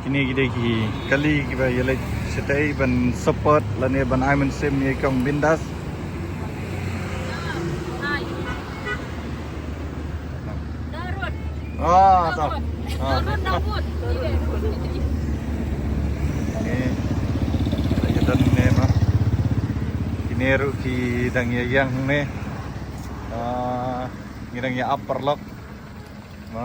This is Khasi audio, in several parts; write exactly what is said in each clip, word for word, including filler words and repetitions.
Kine ki dei ki kali kiba ïaleit shatei ban support lane ban ai mynsiem ïa i kong Bindas. Ah, ta. Ah. Kine. Ïa don ne ma. Kine ruh ki dang ïa ïeng ne. Ah, ngi dang ïa ap paralok. Ma.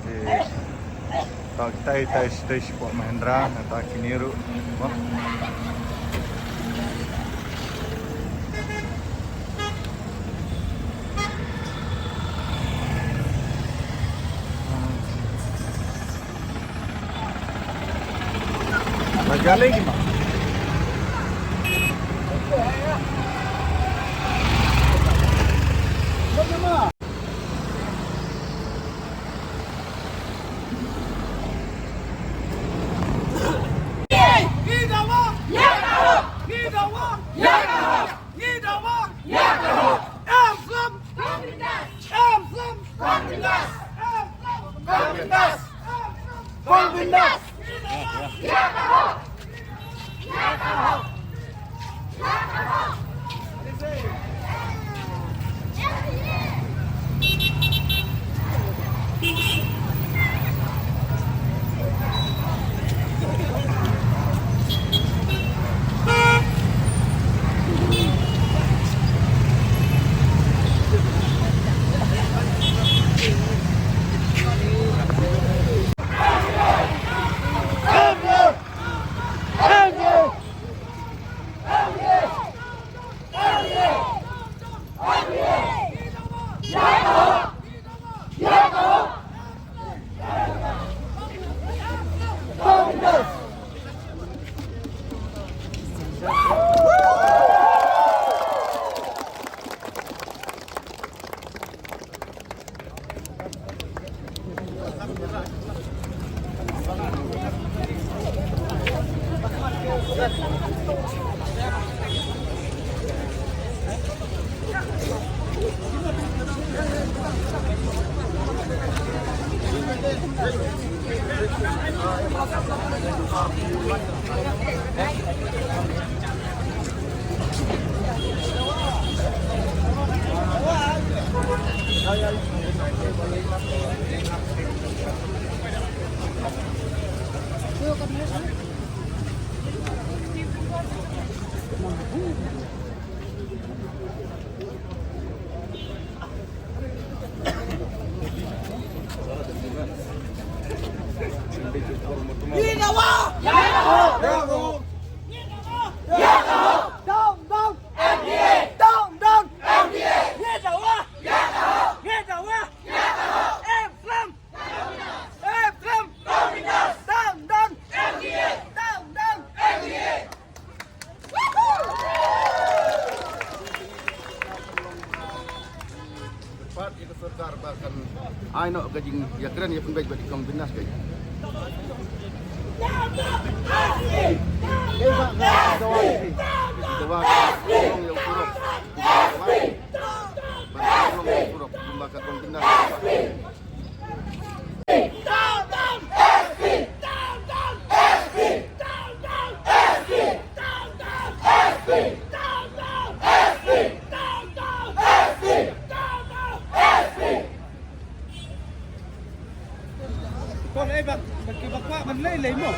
Eh, ta kita ita stage pok Mahendra, na ta kini ru. Wah. Lagi lagi, Mak. Down, down! M P A! Down, down! M P A! Ngi dawa! Ngi dawa! Ngi dawa! Em Slam! Em Slam! Down, down! M P A! Down, down! M P A! Pat ïa ka sorkar ba kan ai noh ka jingïakren ïa pynbeit bad i kong Bindas ka. Ïa ka dawa ka dawa ka ïa u surok. Ban ïa u surok kumba ka kong Bindas. Kon eh bak bak ki bak kwah ban lei lei mo.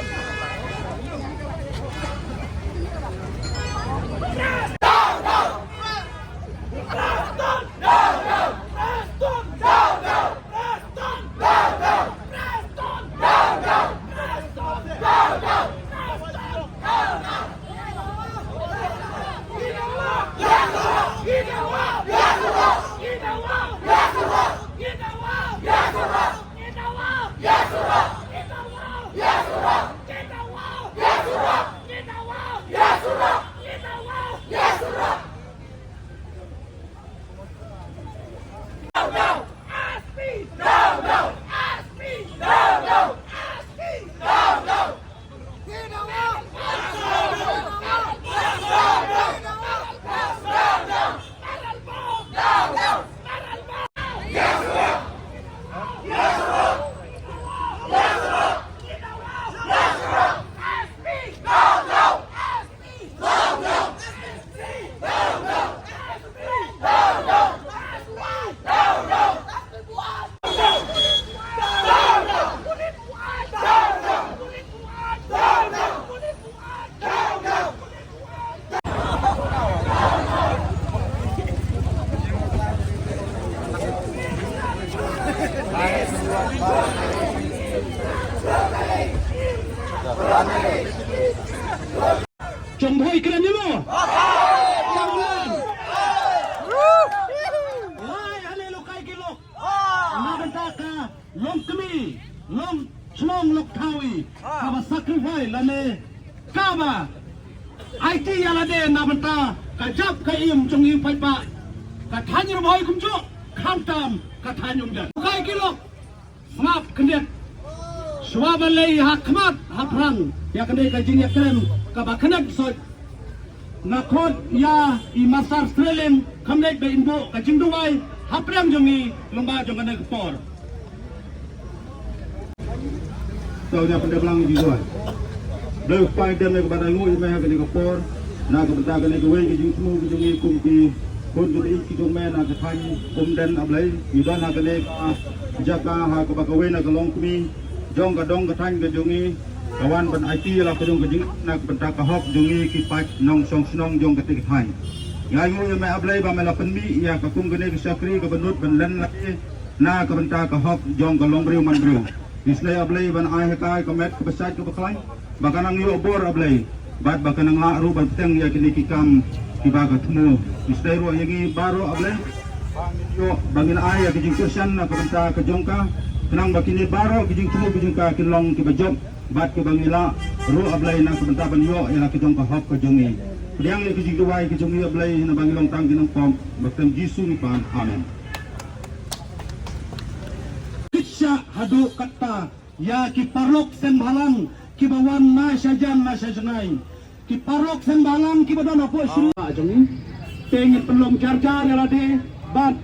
Chong bhoi kren ïa mo. Lai hane lokai ki lok. Na bynta ka long kmie, long shnong, long thaw i kaba sacrifice lane kaba aiti ïa lade na bynta ka jop ka im jong i paidbah. Ka thaiñ Ri Bhoi kumjuh, khamtam ka thaiñ Umden. Lokai ki lok. Sngap khyndiat. Shuwa ban leit ha khmat ha phrang ïa kane ka jingïakren kaba khyndiat soi. Nga khot ïa i Master Sterling kham leit ba in buh ka jingduwai hapdeng jong i lyngba jong kane ka por. Tau ïa pyndonkam lang jingduwai. Blei u Kpa, dei na kaba dang nguh ïa me ha kane ka por na ka bynta kane kawei ka jingthmu ka jong i kum ki khun ki ba ïeit ki jong me na ka thaiñ Umden, A Blei. I don ha kane ka jaka ha kaba kawei na ka longkmie jong ka dong ka thaiñ ka jong i, ka wan ban aiti ïa la ka jong ka jing na ka bynta ka hok jong i ki paid nongshong shnong jong kata ka thaiñ. Nga ai nguh ïa me, A Blei, ba me la pynmih ïa ka kum kane ka shakri kaba nud ban len lade na ka bynta ka hok jong ka longbriew manbriew. Isynei, A Blei, ban ai ha ka ka met kaba shait kaba khlaiñ ba ka nang ïoh bor, A Blei, bad ba ka nang lah ruh ban bteng ïa kine ki kam kiba ka thmu. Isynei ruh ïa ngi baroh, A Blei, ba ngin ïoh, ba ngin ai ïa ka jingkyrshan na ka bynta ka jong ka, khnang ba kine baroh ki jingthmu ki jong ka kin long kiba jop bad kiba ngi lah ruh, A Blei, na ka bynta ban ïoh ïa la ka jong ka hok ka jong ngi. Pdiang ïa ka jingduwai ka jong ngi, A Blei, na ba ngi long tang ki nongpop, ba kyrteng Jisu ngi pan. Amen. Kit shah haduh katta ïa ki paralok seng bhalang kiba wan na shajan na shajanai. Ki paralok seng bhalang kiba don hapoh shnong jong ngi. Te ngin pynlong jar jar ïa lade bad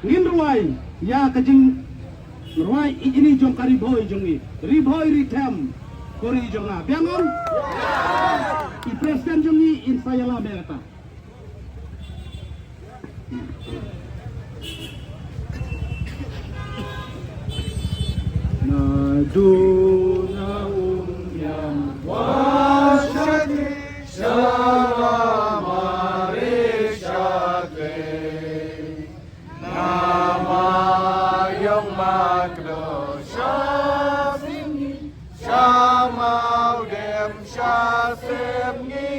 ngin rwai ïa ka jingrwai ïeit jong ka Ri Bhoi jong ngi. Ri Bhoi ri them ko ri jong nga. Biang, ngam? I president jong ngi in sa ïalam ïa kata. Naduh na Umïam wa shakri, sha la Mari shakri. Nga Maïong Makno sha Simi, sha Mawdem sha Sepngi.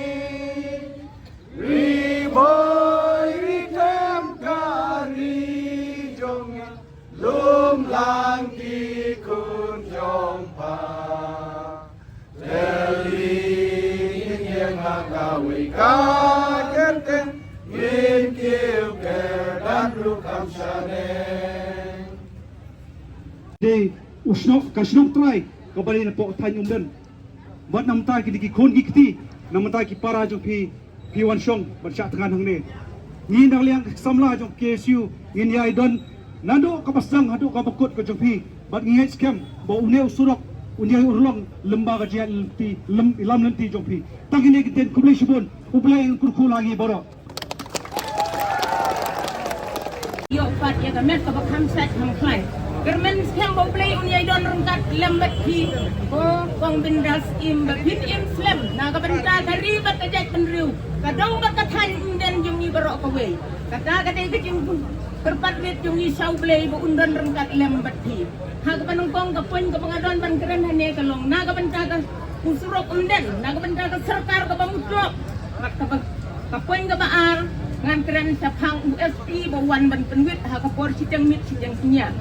Ri Bhoi ri them ka ri jong nga, lum lang ki khun jong pha. Teli ngin ïeng ha kawei ka kyrteng, ngin kiew kyrdan ruh kham shane. Dei u shnong, ka shnong trai kaba dei napoh thaiñ Umden. Bad namar kine ki khun ki kti, namar ki para jong phi, phi wan shong bad shah thngan hangne. Ngi na liang ka samla jong K S U ngin ïai don naduh kaba sdang haduh kaba kut ka jong phi. Bad ngi ngeit skhem ba une u surok un ïai urlong lyngba ka jingïaid lynti, lem, ïalam lynti jong phi. Tang kine ki ktien, khublei shibun, U Blei un kyrkhu ïa ngi baroh. Ïoh pat ïa ka met kaba kham shait kham khlaiñ. Kyrmen skhem ba U Blei un ïai don ryngkat lem bad phi, ko Kong Bindas, im ba phin im slem na ka bynta ka ri bad ka jaitbynriew, ka dong bad ka thaiñ Umden jong ngi baroh kawei. Kata ka dei ka jingkyrpad rit jong ngi sha U Blei ba un don ryngkat lem bad phi. Ha kaba nyngkong, ka point kaba nga don ban kren hangne ka long na ka bynta ka u surok Umden, na ka bynta ka sorkar kaba mutlop. Bad kaba, ka point kaba ar, ngan kren shaphang u S P ba wan ban pynwit ha ka por shiteng miet shiteng synñia.